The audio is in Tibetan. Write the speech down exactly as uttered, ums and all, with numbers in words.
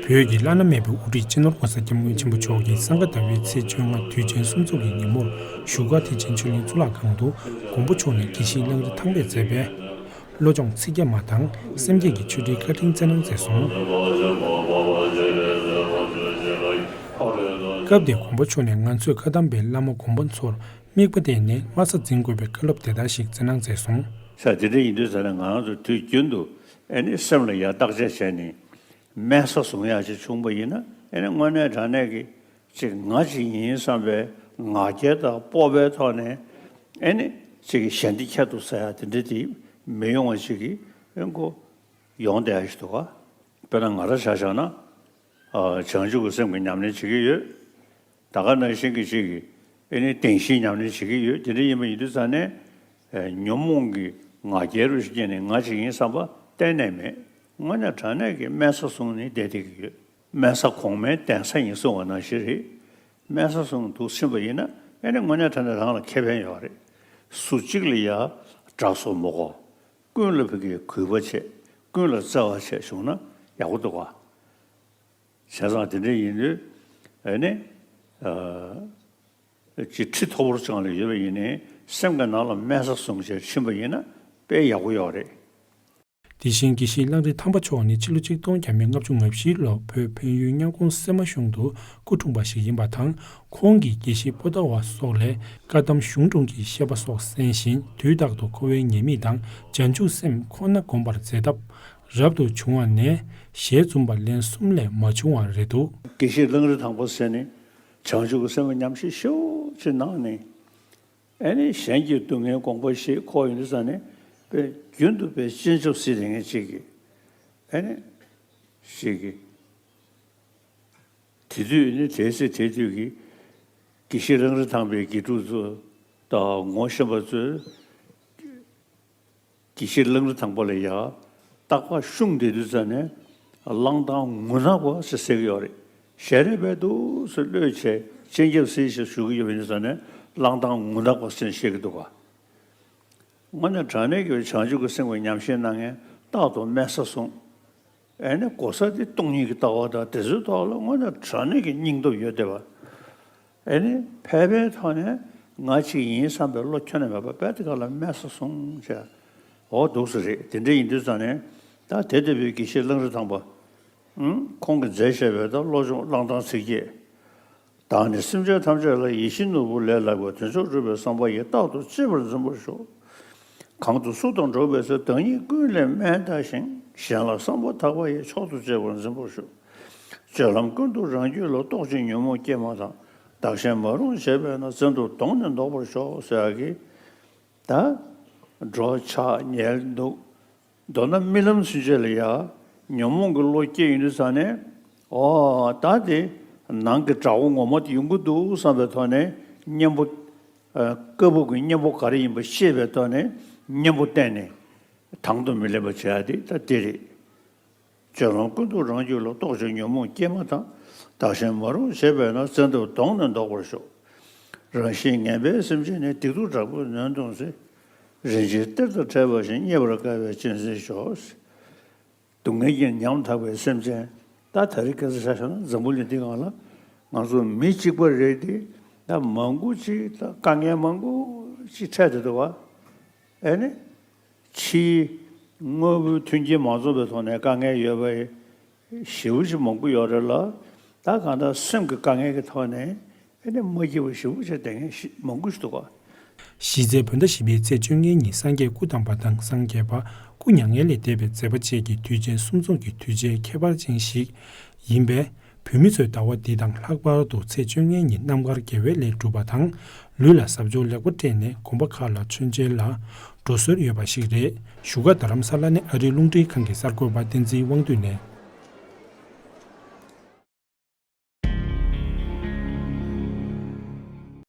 བོད་ཀྱི་བླ་ན་མེད་པའི་དབུ་ཁྲིད་སྤྱི་ནོར་༸གོང་ས་༸སྐྱབས་མགོན་ཆེན་པོ་མཆོག་གིས་སང་ག་ཟླ་བའི་ཚེས་བཅོ་ལྔ་དུས་ཆེན་གསུམ་ཚོགས་ཀྱི་ཉིན་མོར་བཞུགས་སྒར་ཐེག་ཆེན་ཆོས་གླིང་གཙུག་ལག་ཁང་དུ་མགོན་པོ་མཆོག་ནས་དགེ་བཤེས་གླང་རི་ཐང་པས་མཛད་པའི་བློ་སྦྱོང་ཚིག་བརྒྱ་མ་དང་སེམས་བསྐྱེད་ཀྱི་ཆོས་འབྲེལ་བཀའ་དྲིན་སྩལ་གནང་མཛད་སོང་། སྐབས་དེར་མགོན་པོ་མཆོག་ནས་ང་ཚོས་བཀའ་གདམས་པའི་བླ་མ་དགོན་པ་ཚོར་དམིགས་པ་གཏད་ནས་དམའ་ས་འཛིན་དགོས་པའི་བཀའ་སློབ་དེ་ལྟར་ཞིག་སྩལ་གནང་མཛད་སོང་། ས་དེ་འདྲ་ཡིན་དུས་ཙ་ན་ང་རང་ཚོ་དུས་རྒྱུན་དུ་ཨེ་ནི་སེམས་ལ་ཡར་བརྟག་དཔྱད་བྱས་ནས། དམན་ས་བཟུང་ཡག་ཅིག་བྱུང་པ་ཡིན་ན་ཨེ་ནི་དངོས་གནས་དྲང་གནས་ཀྱི་ཅིག་ང་ཅིག་ཡིན་བསམ་པའི་ང་རྒྱལ་དང་སྤོབས་པའི་ཐོག་ནས་ཨེ་ནི་ཅིག་གི་ཞལ་འདེབས་ཁྱད་དུ་འཕགས་ཡག་དེ་འདྲ་དེ་མི་ཡོང་བ་ཅིག་གི་ཨེ་ཁོ་ཡོང་བསྡད་ཡག་ཞིག་འདུག་ག་དཔེར་ན་ང་རང་ཆ་བཞག་ན་ཨ་བྱང་ཆུབ་ཀྱི་སེམས་ཀྱི་ཉམས་ལེན་བྱེད་ཀྱི་ཡོད། ད་ག་ནང་བཞིན་གྱི་ཅིག་གི་ཨེ་ནི་བདེན་བཞིའི་ཉམས་ལེན་བྱེད་ཀྱི་ཡོད། དེ་འདྲ་ཡིན་པ་ཡིན་དུས་ཙ་ནས་ཨེ་ཉོན་མོངས་ཀྱི་ང་རྒྱལ་རུ་སྐྱེས་ནས་ང་ཅིག་ཡིན་བསམ་པ་གཏན་ནས་མེད། དངོས་གནས་དྲང་གནས་ཀྱི་དམན་ས་བཟུང་ནས་བསྡད་བསྡད་ཀྱི་ཡོད། དམན་ས་གོང་མའི་གདན་ས་ཡིན་གསུང་བ་ནང་བཞིན་རེད། དམན་ས་བཟུང་འདུག་ཕྱིན་པ་ཡིན་ན་ཨེ་ནི་དངོས་གནས་དྲང་གནས་རང་ལ་ཁེ་ཕན་ཡོད་རེད། སུ་གཅིག་ལ་ཡ་དགྲ་བཟོ་མི་དགོ། ཀུན་ལ་ཕ་གིའི་གུས་པ་བྱེད། ཀུན་ལ་བརྩེ་བ་བྱེད་བྱུང་ན་ཡག་པོ་འདུག་ག་བྱས་ཙང་དེ་འདྲ་ཡིན་དུས་ཨེ་ནི་ཨ་ཅིག་ཁྲི་མཐོ་པོར་བཅངས་ལ་ཡོད་པ་ཡིན་ནའི་སེམས་ཀྱི་ནང་ལ་དམན་ས་བཟུང་བྱས་ཕྱིན་པ་ཡིན་ན་དཔེ་ཡག་པོ་ཡོད་རེད། དེ་བཞིན་དགེ་བཤེས་གླང་རི་ཐང་པ་མཆོག་ནི་ཕྱི་ལོ་ཆིག་སྟོང་བརྒྱ་མེད་ལྔ་བཅུ་ང་བཞིའི་ལོར་བོད་ཕན་ཡུལ་གཉའ་གོང་སེ་མ་གཞུང་དུ་སྐུ་འཁྲུངས་པ་ཞིག་ཡིན་པ་དང་། ཁོང་གིས་དགེ་བཤེས་པོ་ཏཱ་ཝ་སོགས་ལས་བཀའ་གདམས་གཞུང་དྲུང་གི་བཤད་པ་སོགས་གསན་ཞིང་། དུས་རྟག་ཏུ་འཁོར་བའི་ཉེས་དམིགས་དང་བྱང་ཆུབ་སེམས་ཁོ་ན་བསྒོམ་པར་མཛད་ཐབས་རབ་ཏུ་བྱུང་བ་ནས་ཞལ་འཛུམ་པ་ལན་གསུམ་ལས་མ་བྱུང་བ་རེད་འདུག་དགེ་བཤེས་གླང་རི་ཐང་པ་ཟེར་ནི་བྱང་ཆུབ་ཀྱི་སེམས་ལ་ཉམས་ཞིབ་ཞེ་པོ་ཅིག་གནང་ནས། ཨེ་ནི་གཞན་གྱི་སྡུག་བསྔལ་དགོངས་པ་བཞེས་ཁོ་ཡིན་དུས་ཙ་ནས་དཔེ་རྒྱུན་དུ་དཔེ་སྤྱན་ཆབ་སྲིད་དེ་ངས་ཅིག་གི་ཨེ་ནི་ཞིག་གི་དེ་དུས་ནི་དེའི་ཚེ་དེ་དུས་ཀྱི་དགེ་བཤེས་གླང་རི་ཐང་པའི་དགེ་ཕྲུག་ཚོ་དང་ངོ་ཤེས་པ་ཚོས། དགེ་བཤེས་གླང་རི་ཐང་པ་ལ་ཡ་རྟག་པར་ཤུང་བསྡད་དུས་ཙ་ནས་གླང་ཐང་ངུ་ནག་པ་ཟེར་ཟེར་གྱི་ཡོད་རེད། ཞལ་རས་པས་འདུག་སེ་གློད་བྱས་སྤྱན་ཆབ་སྲིད་ཞེས་ཞུ་གི་ཡོད་པ་ཡིན་ཙ་ནས་གླང་ཐང་ངུ་ནག་པ་ཟེར་བཤད་ཀྱི་འདུག་ག་དངོས་གནས་དྲང་གནས་ཀྱི་བྱང་ཆུབ་ཀྱི་སེམས་ཀྱི་ཉམས་བཞེས་གནང་མཁན་རྟག་ཏུ་དམན་ས་བཟུང་། ཨེ་ནི་གོ་ས་དེ་སྟོང་ཉིད་ཀྱི་ལྟ་བ་དང་དེ་ཚོའི་ཐོག་ལ་དངོས་གནས་དྲང་གནས་ཀྱི་སྙིང་སྟོབས་ཡོད་བསྡད་པ། ཨེ་ནི་ཕལ་པའི་ཐོག་ནས་ང་གཅིག་ཡིན་བསམ་པའི་བློ་ཁྱོན་ནས་མེད་པ་དཔེ་དེ་ག་ལ་དམན་ས་བཟུང་བྱས། འོ་འདུག་སེ་རེད། དེ་འདྲ་ཡིན་དུས་ཙང་ནས་ད་དེ་ལྟ་བུའི་དགེ་བཤེས་གླང་རི་ཐང་པ། ཨང་། ཁོང་གིས་མཛད་བཞག་པའི་ད་བློ་སྦྱོང་གླང་ཐང་ཚིག་བརྒྱད། བདག་ནི་སེམས་ཅན་ཐམས་ཅད་ལ་ཡིད་བཞིན་ནོར་བུ་ལས་ལྷག་པའི་དོན་མཆོག་སྒྲུབ་པའི་བསམ་པ་ཡིས་རྟག་ཏུ་གཅེས་པར་འཛིན་པར་ཤོག་གང་དུ་སུ་དང་འགྲོགས་པའི་ཚེ་བདག་ཉིད་ཀུན་ལས་དམན་ལྟ་ཞིང་། གཞན་ལ་བསམ་པ་དག་པ་ཡིས་མཆོག་ཏུ་གཅེས་པར་འཛིན་པར་ཤོག་སྤྱོད་ལམ་ཀུན་ཏུ་རང་རྒྱུད་ལ། རྟོག་ཅིང་ཉོན་མོངས་སྐྱེས་མ་ཐག་བདག་གཞན་མ་རུངས་བྱས་པས་ན། བཙན་དུག་གདོང་ནས་བཟློག་པར་ཤོག་ཟེར་ཡག་གི། ད་འགྲོ་འཆག་ཉལ་འདུག་མདོར་ན་རྨི་ལམ་ཚུན་ཆད་ལ་ཡ་ཉོན་མོངས་ཀྱི་བློ་སྐྱེས་ཡོང་དུས་ཙང་ནས། ཨོ་ད་དེ་ནང་གི་དགྲ་བོ་ངོ་མ་དེ་ཡོང་གི་འདུག་བསམ་པའི་ཐོག་ནས་གཉེན་པོ། ཨ། བཀའ་བབས་ཀྱི་གཉེན་པོ་ག་རེ་ཡིན་པ་ཤེས་པའི་ཐོག་ནས་གཉེན་པོ་བསྟེན་ནས་དང་དུ་མི་ལེན་པ་བྱེད་ཡ་དེ་ད་དེ་རེད། སྤྱོད་ལམ་ཀུན་ཏུ་རང་རྒྱུད་ལ། རྟོག་ཅིང་ཉོན་མོངས་སྐྱེས་མ་ཐག་བདག་གཞན་མ་རུངས་བྱས་པས་ན། བཙན་དུག་གདོང་ནས་བཟློག་པར་ཤོག་རང་བཞིན་ངན་པའི་སེམས་ཅན་ནི། སྡིག་སྡུག་དྲག་པོས་ནོན་མཐོང་ཚེ། རིན་ཆེན་གཏེར་དང་ཕྲད་པ་བཞིན། རྙེད་པར་དཀའ་བས་གཅེས་འཛིན་ཤོག་སྡུག་བསྔལ་གྱིས་ཉམ་ཐག་པའི་སེམས་ཅན། ད་ད་རེས་སྐད་ཆ་ཆ་བཞག་ན་འཛམ་བུ་གླིང་འདི་སྒང་ལ་ང་ཚོ་མི་གཅིག་པ་རེད་དེ། ད་མང་པོ་ཅིག་ད་དཀའ་ངལ་མང་པོ་ཅིག་འཕྲད་བསྡད་འདུག་བ། ཨེ་ནི། ཕྱིའི་དངོས་པོའི་མཐུན་རྐྱེན་མ་འཛོམས་པའི་ཐོག་ནས་དཀའ་ངལ་ཡོད་པ་ཞེ་པོ་ཅིག་མང་པོ་ཡོད་རེད་ལ། ད་གང་ལྟར་སེམས་ཀྱི་དཀའ་ངལ་གྱི་ཐོག་ནས་ཨེ་ནི་མ་སྐྱིད་པ་ཞེ་པོ་ཅིག་བསྡད་མཁན་ཞིག་མང་པོ་ཞིག་འདུག་ག་གཞི་རྩའི་བོད་ཟླ་བཞི་པའི་ཚེས་བཅོ་ལྔའི་ཉིན་སངས་རྒྱས་སྐུ་བལྟམས་པ་དང་སངས་རྒྱས་པ་སྐུ་མྱ་ངན་ལས་འདས་པའི་མཛད་པ་བཅས་ཀྱི་དུས་ཆེན་གསུམ་འཛོམས་ཀྱི་དུས་ཆེན་ཁྱད་པར་ཅན་ཞིག་ཡིན་པས། བོད་མི་ཚོས་ཟླ་བ་འདི་དང་ལྷག་པར་དུ་ཚེས་བཅོ་ལྔའི་ཉིན་རྣམ་དཀར་དགེ་བའི་ལས་སྒྲུབ་པ་དང་། ལུས་ལ་གཟབ་མཆོར་ལེགས་པོ་སྤྲས་ནས་དགོན་པ་ཁག་ལ་མཆོད་མཇལ་ལ་འགྲོ་སྲོལ་ཡོད་པ་ཞིག་རེད། བཞུགས་སྒར་རྡ་རམ་ས་ལ་ནས་ཨ་རིའི་རླུང་འཕྲིན་ཁང་གི་གསར་འགོད་པ་བསྟན་འཛིན་དབང་འདུས་ནས།